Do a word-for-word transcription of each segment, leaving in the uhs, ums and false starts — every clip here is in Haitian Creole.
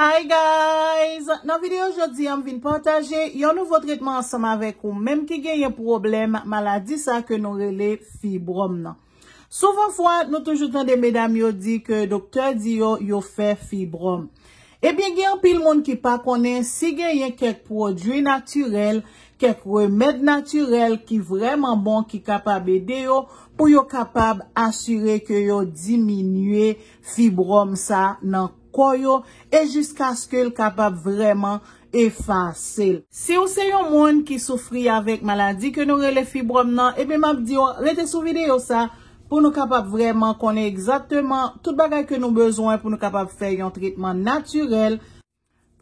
Hi guys! Nan videyo jodi a, m vin pataje yon nouvo tretman ansanm avèk ou menm ki genyen pwoblèm maladi sa ke nou rele fibwòm nan. Souvan fwa, nou toujou tande medam yo di ke doktè di yo, yo fè fibwòm. Ebyen, gen anpil moun ki pa konnen si genyen kèk pwodui natirèl, kèk remèd natirèl ki vrèman bon, ki kapab ede yo pou yo kapab asire ke yo diminye fibwòm sa nan kò yo e jiskaske l kapab vrèman efase l. Si w se yon moun ki soufri avèk maladi ke nou rele fibwòm nan, ebyen m ap di w rete sou videyo sa pou nou kapab vrèman konnen egzakteman tout bagay ke nou bezwen pou nou kapab fè yon tretman natirèl.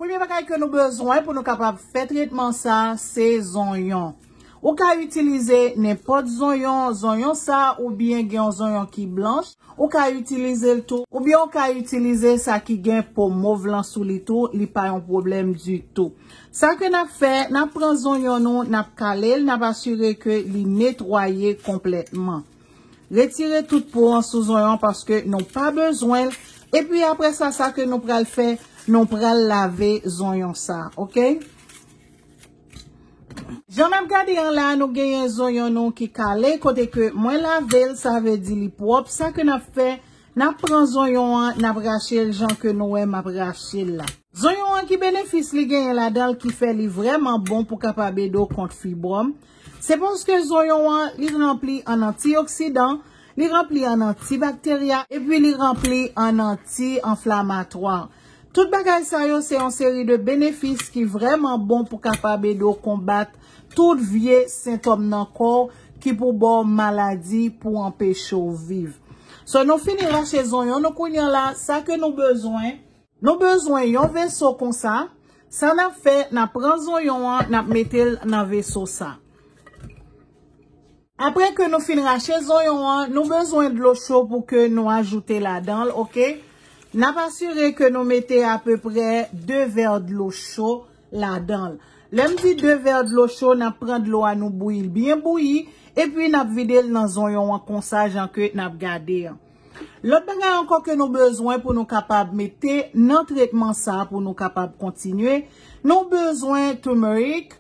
Premye bagay ke nou bezwen pou nou kapab fè tretman sa, se zonyon. Ou ka itilize nenpòt zonyon, zonyon sa oubyen gen yon zonyon ki blanch, ou ka itilize l tou, oubyen ou ka itilize sa ki gen po mov lan sou li tou, li pa yon pwoblèm ditou. Sa ke n ap fè, n ap pran zonyon nou, n ap kale l, n ap asire ke li netwaye konplètman. Retire tout po an sou zonyon paske nou pa bezwen l. Epi apre sa, sa ke nou pral fè, nou pral lave zonyon sa, oke? Jan n ap gade an la, nou genyen zonyon nou ki kale, kote ke mwen lave l, sa vle di li pwòp. Sa ke n ap fè, n ap pran zonyon an, n ap rache l jan ke nou wè m ap rache l la. Zonyon an, ki benefis li genyen ladan l ki fè li vrèman bon pou kapab ede w kont fibwòm? Se paske zonyon an, li ranpli an antioksidan, li ranpli an antibakterya, epi li ranpli an anti-anflamatwa. Tout bagay sa yo se yon seri de benefis ki vrèman bon pou kapab ede w konbat tout vye sentòm nan kò w ki pou ba w maladi, pou anpeche w viv. So, nou fini rache zonyon nou kounye a la, sa ke nou bezwen, nou bezwen yon veso konsa. Sa n ap fè, n ap pran zonyon an, n ap mete l nan veso sa. Apre ke nou fin rache zonyon an, nou bezwen dlo cho pou ke nou ajoute ladan l, oke? N ap asire ke nou mete apeprè de vè dlo cho ladan l. Lè m di de vè dlo cho, n ap pran dlo a, nou bouyi l byen bouyi, epi n ap vide l nan zonyon an konsa, jan ke n ap gade an. Lòt bagay ankò ke nou bezwen pou nou kapab mete nan tretman sa a, pou nou kapab kontinye, nou bezwen turmeric,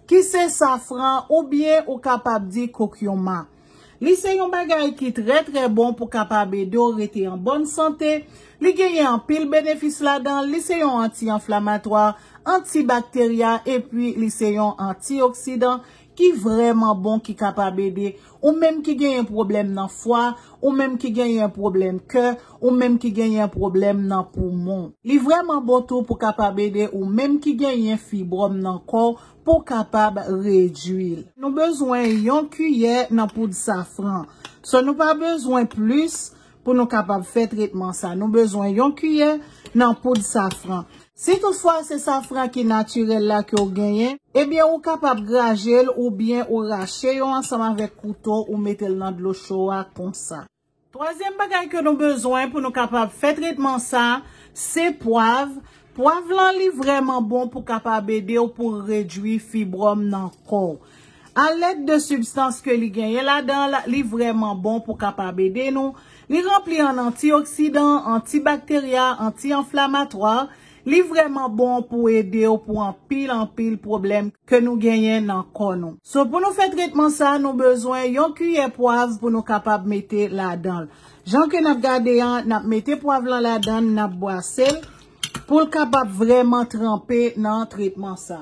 ki se safran oubyen ou kapab di kokyonma. Li se yon bagay ki trè, trè bon pou kapab ede w rete an bòn sante. Li genyen anpil benefis ladan l. Li se yon anti-anflamatwa, antibakterya, epi li se yon antioksidan ki vrèman bon, ki kapab ede ou menm ki genyen pwoblèm nan fwa, ou menm ki genyen pwoblèm kè, ou menm ki genyen pwoblèm nan poumon. Li vrèman bon tou pou kapab ede ou menm ki genyen fibwòm nan kò w pou kapab redwi l. Nou bezwen yon kiyè nan poud safran. So, nou pa bezwen plis pou nou kapab fè tretman sa. Nou bezwen yon kiyè nan poud safran. Si toutfwa se safran ki natirèl la ke w genyen, ebyen ou kapab graje l oubyen ou rache yo ansanm avèk kouto, ou mete l nan dlo cho a konsa. Twazyèm bagay ke nou bezwen pou nou kapab fè tretman sa, se pwav. Pwav lan, li vrèman bon pou kapab ede w pou redwi fibwòm nan kò w. Alèd de sibstans ke li genyen ladan l, li vrèman bon pou kapab ede nou. Li ranpli an antioksidan, antibakterya, anti-anflamatwa. Li vrèman bon pou ede w pou anpil, anpil pwoblèm ke nou genyen nan kò nou. So, pou nou fè tretman sa, nou bezwen yon kiyè pwav pou nou kapab mete ladan l. Jan ke n ap gade an, n ap mete pwav lan ladan l, n ap bwase l pou l kapab vrèman tranpe nan tretman sa.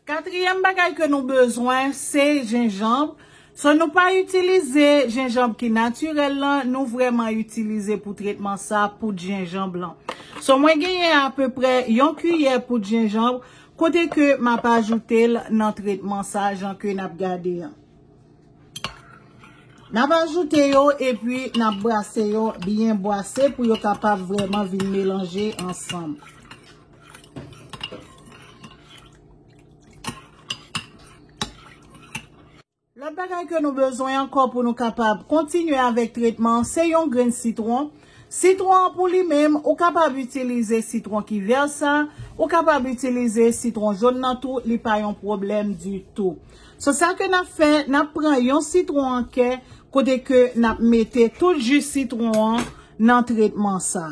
Katriyèm bagay ke nou bezwen, se jenjanm. So, nou pa itilize jenjanm ki natirèl lan, nou vrèman itilize pou tretman sa poud jenjanm lan. So, mwen genyen apeprè yon kiyè poud jenjanm, kote ke m ap ajoute l nan tretman sa, jan ke n ap gade an. N ap ajoute yo epi n ap brase yo byen bwase pou yo kapab vrèman vin melanje ansanm. Lòt bagay ke nou bezwen ankò pou nou kapab kontinye avèk tretman an, se yon grenn sitwon. Sitwon an pou li menm, ou kapab itilize sitwon ki vè sa, ou kapab itilize sitwon jòn nan tou, li pa yon pwoblèm ditou. So, sa ke n ap fè, n ap pran yon sitwon an kè, kote ke n ap mete tout ji sitwon an nan tretman sa.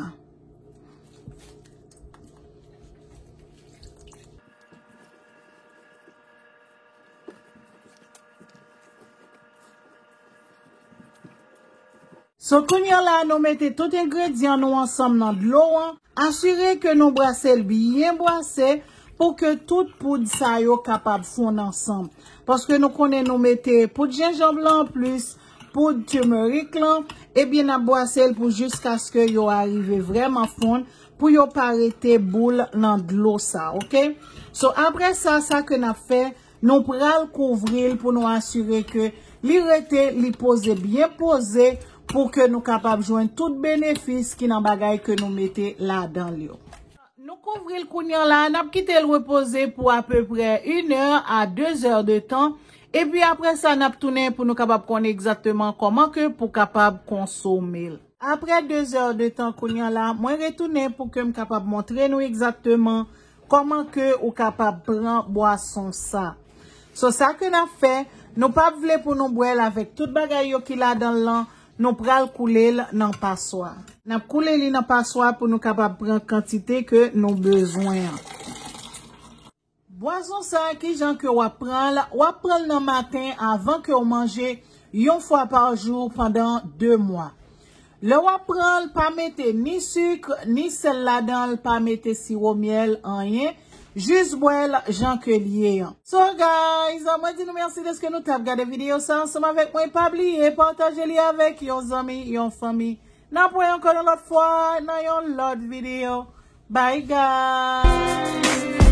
So, kounye a la, nou mete tout engredyan nou ansanm nan dlo an. Asire ke nou brase l byen brase pou ke tout poud sa yo kapab fonn ansanm. Paske nou konnen nou mete poud jenjanm lan anplis, poud timerik lan, ebyen n ap brase l pou jiskaske yo arive vrèman fonn, pou yo pa rete boul nan dlo sa, oke? So, apre sa, sa ke n ap fè, nou pral kouvri l pou nou asire ke li rete, li poze, byen poze, pou ke nou kapab jwenn tout benefis ki nan bagay ke nou mete ladan l yo. Nou kouvri l kounye a la, n ap kite l repoze pou apeprè inè a dezè de tan, epi apre sa, n ap tounen pou nou kapab konnen egzakteman kòman ke pou kapab konsome l. Apre dezè de tan kounye a la, mwen retounen pou ke m kapab montre nou egzakteman kòman ke ou kapab pran bwason sa. So, sa ke n ap fè, nou p ap vle pou nou bwè l avèk tout bagay yo ki ladan l lan, nou pral koule l nan paswa. N ap koule li nan paswa pou nou kapab pran kantite ke nou bezwen an. Bwason sa, kijan ke w ap pran l? W ap pran l nan maten avan ke w manje, yon fwa pa jou pandan de mwa. Lè w ap pran l, pa mete ni sik, ni sèl ladan l, pa mete siwo myèl, anyen. Jis bwè l jan ke l ye an. So guys, mwen di nou mèsi dèske nou t ap gade videyo sa ansanm avèk mwen. Pa bliye pataje li avèk yon zanmi, yon fanmi. N ap wè ankò yon lòt fwa nan yon lòt videyo. Bye guys!